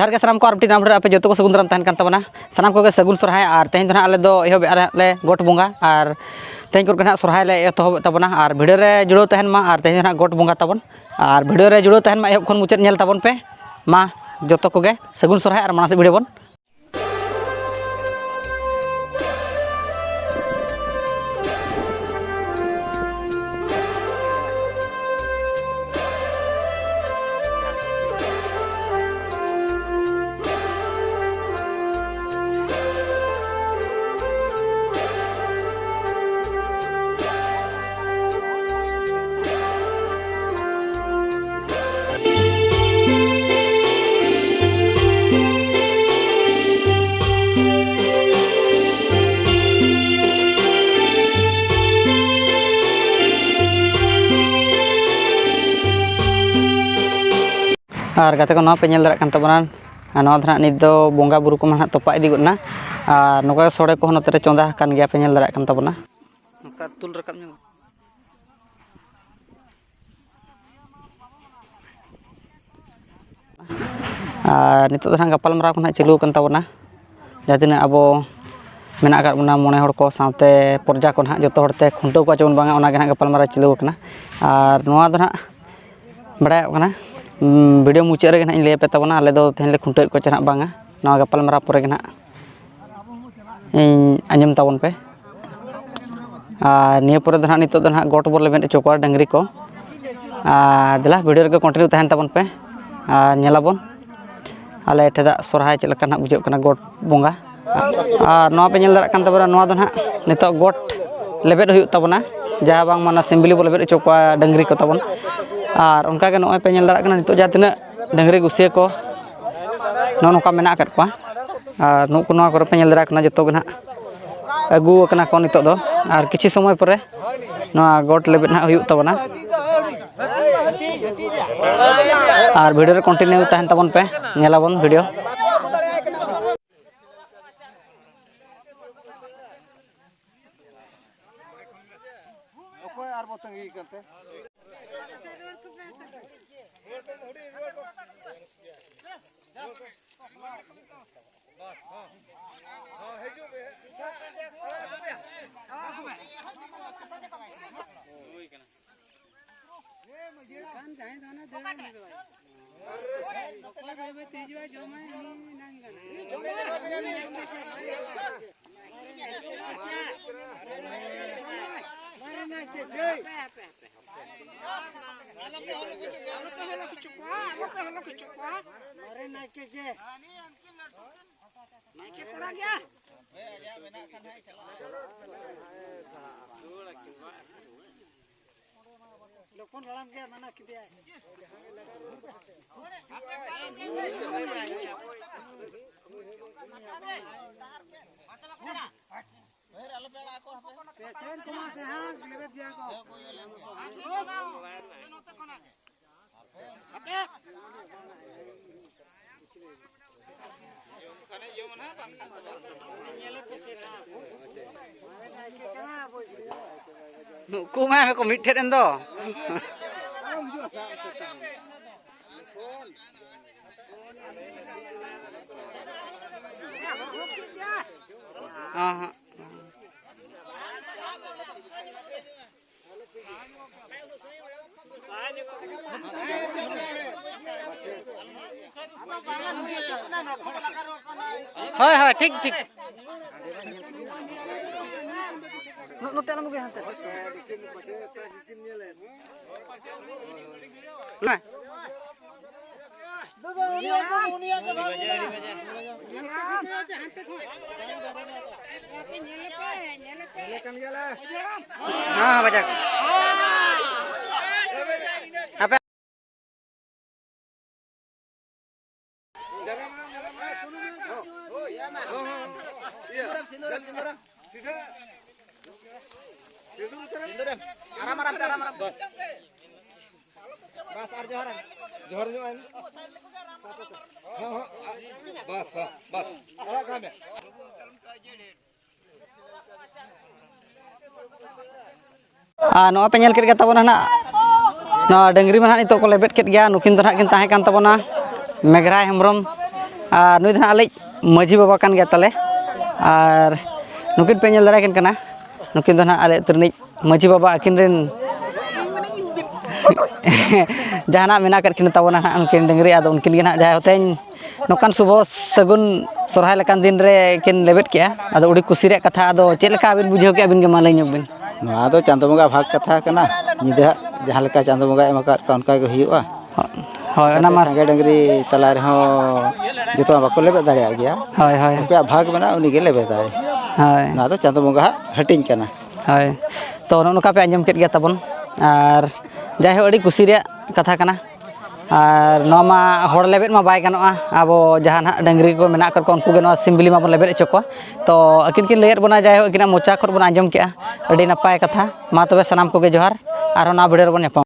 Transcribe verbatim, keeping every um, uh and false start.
ᱨᱮᱜᱮ ᱥᱟᱱᱟᱢ ᱠᱚ ᱟᱨ ᱢᱤᱫᱴᱤᱡ ᱱᱟᱣᱟ video ᱨᱮ ᱟᱯᱮ ᱡᱚᱛᱚ ᱠᱚ ᱥᱟᱹᱜᱩᱱ ᱫᱟᱨᱟᱢ ᱛᱟᱦᱮᱱ ᱠᱟᱱ ᱛᱟᱵᱚᱱᱟ᱾ ᱥᱟᱱᱟᱢ ᱠᱚᱜᱮ ᱥᱟᱹᱜᱩᱱ ᱥᱚᱨᱦᱟᱭ᱾ ᱟᱨ ᱛᱮᱦᱮᱧ ᱫᱚ ᱱᱟᱦᱟᱜ ᱟᱞᱮ ᱫᱚ ᱮᱦᱚᱵᱮᱜᱼᱟ ᱞᱮ ᱜᱚᱴ ᱵᱚᱸᱜᱟ, ᱟᱨ ᱛᱮᱦᱮᱧ ᱠᱷᱚᱱ ᱜᱮ ᱱᱟᱦᱟᱜ ᱥᱚᱨᱦᱟᱭ ᱞᱮ ᱮᱛᱚᱦᱚᱵᱮᱫ ᱛᱟᱵᱚᱱᱟ᱾ ᱟᱨ video ᱨᱮ ᱡᱩᱲᱟᱹᱣ ᱛᱟᱦᱮᱱ ᱢᱟ, ᱟᱨ ᱛᱮᱦᱮᱧ ᱫᱚ ᱱᱟᱦᱟᱜ ᱜᱚᱴ ᱵᱚᱸᱜᱟ ᱛᱟᱵᱚᱱ᱾ ᱟᱨ video ᱨᱮ ᱡᱩᱲᱟᱹᱣ ᱛᱟᱦᱮᱱ ᱢᱟ, ᱮᱦᱚᱵ ᱠᱷᱚᱱ ᱢᱩᱪᱟᱹᱫ ᱧᱮᱞ ᱛᱟᱵᱚᱱ ᱯᱮ᱾ ᱢᱟ ᱡᱚᱛᱚ ᱠᱚᱜᱮ ᱥᱟᱹᱜᱩᱱ ᱥᱚᱨᱦᱟᱭ, ᱟᱨ ᱢᱟᱲᱟᱝ ᱥᱮᱫ video ᱵᱚᱱ ᱟᱨ ᱜᱟᱛᱮ ᱠᱚ, ᱱᱚᱣᱟ ᱯᱮ ᱧᱮᱞ ᱫᱟᱲᱮᱭᱟᱜ ᱠᱟᱱ ᱛᱟᱵᱚᱱᱟ, ᱟᱨ ᱱᱚᱣᱟ ᱫᱚ ᱱᱟᱦᱟᱜ ᱱᱤᱛ ᱫᱚ ᱵᱚᱸᱜᱟ ᱵᱩᱨᱩ ᱠᱚᱢᱟ ᱱᱟᱦᱟᱜ ᱛᱚᱯᱟ ᱤᱫᱤ ᱜᱚᱫ ᱮᱱᱟ᱾ ᱟᱨ ᱱᱚᱝᱠᱟ ᱜᱮ ᱥᱚᱲᱮ ᱠᱚᱦᱚᱸ ᱱᱚᱛᱮ ᱨᱮ ᱪᱚᱸᱫᱟ ᱟᱠᱟᱱ ᱜᱮᱭᱟ, ᱯᱮ ᱧᱮᱞ ᱫᱟᱲᱮᱭᱟᱜ ᱠᱟᱱ ᱛᱟᱵᱚᱱᱟ᱾ ᱱᱚᱝᱠᱟ ᱛᱩᱞ ᱨᱟᱠᱟᱵ ᱧᱚᱜ᱾ ᱟᱨ ᱱᱤᱛᱚᱜ ᱫᱚ ᱱᱟᱦᱟᱜ ᱜᱟᱯᱟᱞᱢᱟᱨᱟᱣ ᱠᱚ ᱱᱟᱦᱟᱜ ᱪᱟᱹᱞᱩ ᱟᱠᱟᱱ ᱛᱟᱵᱚᱱᱟ᱾ ᱡᱟᱦᱟᱸ ᱛᱤᱱᱟᱹᱜ ᱟᱵᱚ ᱢᱮᱱᱟᱜ ᱟᱠᱟᱫ ᱵᱚᱱᱟ ᱢᱚᱬᱮ ᱦᱚᱲ ᱠᱚ ᱥᱟᱶᱛᱮ ᱯᱨᱚᱡᱟ ᱠᱚ ᱱᱟᱦᱟᱜ ᱡᱚᱛᱚ ᱦᱚᱲᱛᱮ ᱠᱷᱩᱱᱴᱟᱹᱣ ᱠᱚᱣᱟ ᱪᱮᱵᱚᱱ ᱵᱟᱝᱟ, ᱚᱱᱟ ᱜᱮ ᱱᱟᱦᱟᱜ ᱜᱟᱯᱟᱞᱢᱟᱨᱟᱣ ᱪᱟᱹᱞᱩ ᱟᱠᱟᱱᱟ᱾ ᱟᱨ ᱱᱚᱣᱟ ᱫᱚ ᱱᱟᱦᱟᱜ ᱵᱟᱲᱟᱭᱚᱜ ᱠᱟᱱᱟ, ᱩᱸ, video ᱢᱩᱪᱟᱹᱫ ᱨᱮᱜᱮ ᱱᱟᱦᱟᱜ ᱤᱧ ᱞᱟᱹᱭ ᱟᱯᱮ ᱛᱟᱵᱚᱱᱟ, ᱟᱞᱮ ᱫᱚ ᱛᱮᱦᱮᱧ ᱞᱮ ᱠᱷᱩᱱᱴᱟᱹᱣᱮᱫ ᱠᱚᱣᱟ ᱪᱮ ᱱᱟᱦᱟᱜ ᱵᱟᱝᱟ᱾ ᱱᱚᱣᱟ ᱜᱟᱯᱟᱞᱢᱟᱨᱟᱣ ᱯᱚᱨᱮ ᱜᱮ ᱱᱟᱦᱟᱜ ᱤᱧ ᱟᱸᱡᱚᱢ ᱛᱟᱵᱚᱱ ᱯᱮ᱾ ᱟᱨ ᱱᱤᱭᱟᱹ ᱯᱚᱨᱮ ᱫᱚ ᱱᱟᱦᱟᱜ ᱱᱤᱛᱚᱜ ᱫᱚ ᱱᱟᱦᱟᱜ ᱜᱚᱴ ᱵᱚᱱ ᱞᱮᱵᱮᱫ ᱦᱚᱪᱚ ᱠᱚᱣᱟ ᱰᱟᱹᱝᱨᱤ ᱠᱚ᱾ ᱟᱨ ᱫᱮᱞᱟ, video ᱨᱮᱜᱮ continue ᱛᱟᱦᱮᱱ ᱛᱟᱵᱚᱱ ᱯᱮ, ᱟᱨ ᱧᱮᱞᱟᱵᱚᱱ ᱟᱞᱮ ᱴᱷᱮᱱᱟᱜ ᱥᱚᱨᱦᱟᱭ ᱪᱮᱫ ᱞᱮᱠᱟ ᱱᱟᱦᱟᱜ ᱵᱩᱡᱷᱟᱹᱜ ᱠᱟᱱᱟ, ᱜᱚᱴ ᱵᱚᱸᱜᱟ᱾ ᱟᱨ ᱱᱚᱣᱟ ᱯᱮ ᱧᱮᱞ ᱫᱟᱲᱮᱭᱟᱜ ᱠᱟᱱ ᱛᱟᱵᱚᱱᱟ, ᱱᱚᱣᱟ ᱫᱚ ᱱᱟᱦᱟᱜ ᱱᱤᱛᱚᱜ ᱜᱚᱴ ᱞᱮᱵᱮᱫ ᱦᱩᱭᱩᱜ ᱛᱟᱵᱚᱱᱟ, ᱡᱟᱦᱟᱸ ᱵᱟᱝᱢᱟ ᱚᱱᱟ ᱥᱤᱢᱵᱤᱞᱤ ᱵᱚ ᱞᱮᱵᱮᱫ ᱦᱚᱪᱚ ᱠᱚᱣᱟ ᱰᱟᱹᱝᱨᱤ ᱠᱚ ᱛᱟᱵᱚᱱ᱾ ᱟᱨ ᱚᱱᱠᱟᱜᱮ ᱱᱚᱜᱼᱚᱭ ᱯᱮ ᱧᱮᱞ ᱫᱟᱲᱮᱭᱟᱜ ᱠᱟᱱᱟ, ᱱᱤᱛᱚᱜ ᱡᱟᱦᱟᱸ ᱛᱤᱱᱟᱹᱜ ᱰᱟᱹᱝᱨᱤ ᱜᱩᱥᱤᱭᱟᱹ ᱠᱚ ᱱᱚᱜᱼᱚ ᱱᱚᱝᱠᱟ ᱢᱮᱱᱟᱜ ᱟᱠᱟᱫ ᱠᱚᱣᱟ᱾ ᱟᱨ ᱱᱩᱠᱩ ᱱᱚᱣᱟ ᱠᱚᱨᱮ ᱯᱮ ᱧᱮᱞ ᱫᱟᱲᱮᱭᱟᱜ ᱠᱟᱱᱟ, ᱡᱚᱛᱚ ᱜᱮ ᱱᱟᱦᱟᱜ ᱟᱹᱜᱩ ᱟᱠᱟᱱᱟ ᱠᱚ ᱱᱤᱛᱚᱜ ᱫᱚ᱾ ᱟᱨ ᱠᱤᱪᱷᱩ ᱥᱚᱢᱚᱭ ᱯᱚᱨᱮ ᱱᱚᱣᱟ ᱜᱚᱴ ᱞᱮᱵᱮᱫ ᱱᱟᱦᱟᱜ ᱦᱩᱭᱩᱜ ᱛᱟᱵᱚᱱᱟ᱾ ᱟᱨ video ᱨᱮ continue ᱛᱟᱦᱮᱱ ᱛᱟᱵᱚᱱ ᱯᱮ, ᱧᱮᱞᱟᱵᱚᱱ video᱾ ᱚᱠᱚᱭ ᱟᱨ ᱵᱚ ᱛᱟᱺᱜᱤ ᱠᱟᱱ ᱛᱮ? ᱚᱠᱚᱭ ᱵᱟᱭ ᱵᱟᱭ ᱛᱮ ᱦᱤᱡᱩᱜᱼᱟ, ᱡᱚᱢᱟᱭ, ᱩᱱᱤ ᱮᱱᱟᱝ ᱜᱟᱱᱚᱜᱼᱟ᱾ ᱢᱟᱨᱮ ᱱᱟᱭᱠᱮ ᱡᱟᱹᱭ᱾ ᱟᱞᱚᱯᱮ ᱦᱚᱞᱚ ᱦᱚᱪᱚ ᱠᱚᱣᱟ, ᱟᱞᱚᱯᱮ ᱦᱚᱞᱚ ᱦᱚᱪᱚ ᱠᱚᱣᱟ᱾ ᱢᱟᱨᱮ ᱱᱟᱭᱠᱮ ᱡᱟᱹᱭ᱾ ᱱᱟᱭᱠᱮ ᱠᱚᱲᱟ ᱜᱮᱭᱟ᱾ ᱞᱚᱠᱷᱚᱱ ᱦᱟᱲᱟᱢ ᱜᱮ ᱢᱟᱱᱟ ᱠᱮᱫᱮᱭᱟᱭ᱾ ᱯᱮᱥᱮᱱᱴ ᱠᱚᱢᱟ ᱥᱮ ᱦᱟᱸᱜ ᱞᱮᱵᱮᱫ ᱜᱮᱭᱟ ᱠᱚ᱾ ᱱᱩᱠᱩ ᱢᱟ ᱠᱚ ᱢᱤᱫ ᱴᱷᱮᱱ ᱮᱱ ᱫᱚ᱾ ᱦᱚᱸ, ᱦᱚᱸ᱾ ᱦᱳᱭ, ᱦᱳᱭ, ᱴᱷᱤᱠ, ᱴᱷᱤᱠ᱾ ᱱᱚ-, ᱱᱚᱛᱮ ᱟᱞᱚᱢ ᱟᱹᱜᱩᱭᱟ, ᱦᱟᱱᱛᱮ᱾ ᱦᱮᱸ᱾ ᱦᱮᱸ, ᱵᱟᱡᱟᱨ᱾ ᱟᱯᱮ ᱟᱨᱟᱢ, ᱟᱨᱟᱢ, ᱟᱨᱟᱢ᱾ ᱵᱟᱥ, ᱟᱨ ᱡᱚᱦᱟᱨ ᱟᱭ ᱢᱮ᱾ ᱡᱚᱦᱟᱨ ᱧᱚᱜ ᱟᱭ ᱢᱮ᱾ ᱦᱚᱸ, ᱦᱚᱸ, ᱵᱟᱥ, ᱦᱚᱸ, ᱵᱟᱥ᱾ ᱚᱲᱟᱜ ᱠᱟᱱ ᱢᱮ᱾ ᱟᱨ ᱱᱚᱣᱟ ᱯᱮ ᱧᱮᱞ ᱠᱮᱫ ᱜᱮᱭᱟ ᱛᱟᱵᱚᱱᱟ ᱱᱟᱦᱟᱜ, ᱱᱚᱣᱟ ᱰᱟᱹᱝᱨᱤ ᱢᱟ ᱱᱟᱦᱟᱜ ᱱᱤᱛᱚᱜ ᱠᱚ ᱞᱮᱵᱮᱫ ᱠᱮᱫ ᱜᱮᱭᱟ᱾ ᱱᱩᱠᱤᱱ ᱫᱚ ᱱᱟᱦᱟᱜ ᱠᱤᱱ ᱛᱟᱦᱮᱸ ᱠᱟᱱ ᱛᱟᱵᱚᱱᱟ ᱢᱮᱜᱷᱨᱟᱭ ᱦᱮᱢᱵᱨᱚᱢ, ᱟᱨ ᱱᱩᱭ ᱫᱚ ᱦᱟᱸᱜ ᱟᱞᱮᱭᱤᱡ ᱢᱟᱹᱡᱷᱤ ᱵᱟᱵᱟ ᱠᱟᱱ ᱜᱮᱭᱟ ᱛᱟᱞᱮ᱾ ᱟᱨ ᱱᱩᱠᱤᱱ ᱯᱮ ᱧᱮᱞ ᱫᱟᱲᱮᱭᱟᱠᱤᱱ ᱠᱟᱱᱟ, ᱱᱩᱠᱤᱱ ᱫᱚ ᱦᱟᱸᱜ ᱟᱞᱮ ᱟᱹᱛᱩ ᱨᱤᱱᱤᱡ ᱢᱟᱹᱡᱷᱤ ᱵᱟᱵᱟ, ᱟᱹᱠᱤᱱ ᱨᱮᱱ ᱡᱟᱦᱟᱱᱟᱜ ᱢᱮᱱᱟᱜ ᱟᱠᱟᱫ ᱠᱤᱱᱟ ᱛᱟᱵᱚᱱᱟ ᱦᱟᱸᱜ ᱱᱩᱠᱤᱱ ᱰᱟᱹᱝᱨᱤ, ᱟᱫᱚ ᱩᱱᱠᱤᱱ ᱜᱮ ᱦᱟᱸᱜ ᱡᱟᱦᱟᱸᱭ ᱦᱚᱛᱮᱧ ᱱᱚᱝᱠᱟᱱ ᱥᱩᱵᱷᱚ ᱥᱟᱹᱜᱩᱱ ᱥᱚᱨᱦᱟᱭ ᱞᱮᱠᱟᱱ ᱫᱤᱱ ᱨᱮ ᱠᱤᱱ ᱞᱮᱵᱮᱫ ᱠᱮᱜᱼᱟ᱾ ᱟᱫᱚ ᱟᱹᱰᱤ ᱠᱩᱥᱤ ᱨᱮᱭᱟᱜ ᱠᱟᱛᱷᱟ, ᱟᱫᱚ ᱪᱮᱫ ᱞᱮᱠᱟ ᱟᱹᱵᱤᱱ ᱵᱩᱡᱷᱟᱹᱣ ᱠᱮᱜᱼᱟ, ᱟᱹᱵᱤᱱ ᱜᱮ ᱢᱟ ᱞᱟᱹᱭ ᱧᱚᱜ ᱵᱤᱱ᱾ ᱱᱚᱣᱟ ᱫᱚ ᱪᱟᱸᱫᱚ ᱵᱚᱸᱜᱟ ᱵᱷᱟᱜᱽ ᱠᱟᱛᱷᱟ ᱠᱟᱱᱟ, ᱧᱤᱫᱟᱹ ᱦᱟᱸᱜ ᱡᱟᱦᱟᱸ ᱞᱮᱠᱟ ᱪᱟᱸᱫᱚ ᱵᱚᱸᱜᱟᱭ ᱮᱢ ᱟᱠᱟᱫ ᱠᱚᱣᱟ ᱚᱱᱠᱟ ᱜᱮ ᱦᱩᱭᱩᱜᱼᱟ᱾ ᱦᱳᱭ, ᱚᱱᱟ ᱢᱟ ᱥᱟᱸᱜᱮ ᱰᱟᱹᱝᱨᱤ ᱛᱟᱞᱟ ᱨᱮᱦᱚᱸ ᱡᱚᱛᱚ ᱢᱟ ᱵᱟᱠᱚ ᱞᱮᱵᱮᱫ ᱫᱟᱲᱮᱭᱟᱜ ᱜᱮᱭᱟ᱾ ᱦᱳᱭ, ᱦᱳᱭ᱾ ᱚᱠᱚᱭᱟᱜ ᱵᱷᱟᱜᱽ ᱢᱮᱱᱟᱜᱼᱟ, ᱩᱱᱤ ᱜᱮ ᱞᱮᱵᱮᱫᱟᱭ᱾ ᱦᱳᱭ᱾ ᱱᱚᱣᱟ ᱫᱚ ᱪᱟᱸᱫᱚ ᱵᱚᱸᱜᱟ ᱦᱟᱸᱜ ᱦᱟᱹᱴᱤᱧ ᱠᱟᱱᱟ᱾ ᱦᱳᱭ, ᱛᱚ ᱱᱚᱜᱼᱚ ᱱᱚᱝᱠᱟ ᱯᱮ ᱟᱸᱡᱚᱢ ᱠᱮᱫ ᱜᱮᱭᱟ ᱛᱟᱵᱚᱱ, ᱟᱨ ᱡᱟᱭᱦᱳᱠ, ᱟᱹᱰᱤ ᱠᱩᱥᱤ ᱨᱮᱭᱟᱜ ᱠᱟᱛᱷᱟ ᱠᱟᱱᱟ᱾ ᱟᱨ ᱱᱚᱣᱟ ᱢᱟ ᱦᱚᱲ ᱞᱮᱵᱮᱫ ᱢᱟ ᱵᱟᱭ ᱜᱟᱱᱚᱜᱼᱟ, ᱟᱵᱚ ᱡᱟᱦᱟᱸ ᱱᱟᱦᱟᱜ ᱰᱟᱹᱝᱨᱤ ᱠᱚ ᱢᱮᱱᱟᱜ ᱟᱠᱟᱫ ᱠᱚᱣᱟ, ᱩᱱᱠᱩ ᱜᱮ ᱱᱚᱣᱟ ᱥᱤᱢ ᱵᱤᱞᱤ ᱢᱟᱵᱚᱱ ᱞᱮᱵᱮᱫ ᱦᱚᱪᱚ ᱠᱚᱣᱟ᱾ ᱛᱚ ᱟᱹᱠᱤᱱ ᱠᱤᱱ ᱞᱟᱹᱭᱮᱫ ᱵᱚᱱᱟ, ᱡᱟᱭᱦᱳᱠ, ᱟᱹᱠᱤᱱᱟᱜ ᱢᱚᱪᱟ ᱠᱷᱚᱱ ᱵᱚᱱ ᱟᱸᱡᱚᱢ ᱠᱮᱜᱼᱟ, ᱟᱹᱰᱤ ᱱᱟᱯᱟᱭ ᱠᱟᱛᱷᱟ᱾ ᱢᱟ ᱛᱚᱵᱮ ᱥᱟᱱᱟᱢ ᱠᱚᱜᱮ ᱡᱚᱦᱟᱨ, ᱟᱨᱦᱚᱸ ᱱᱟᱣᱟ video ᱨᱮᱵᱚᱱ ᱧᱟᱯᱟᱢᱟ᱾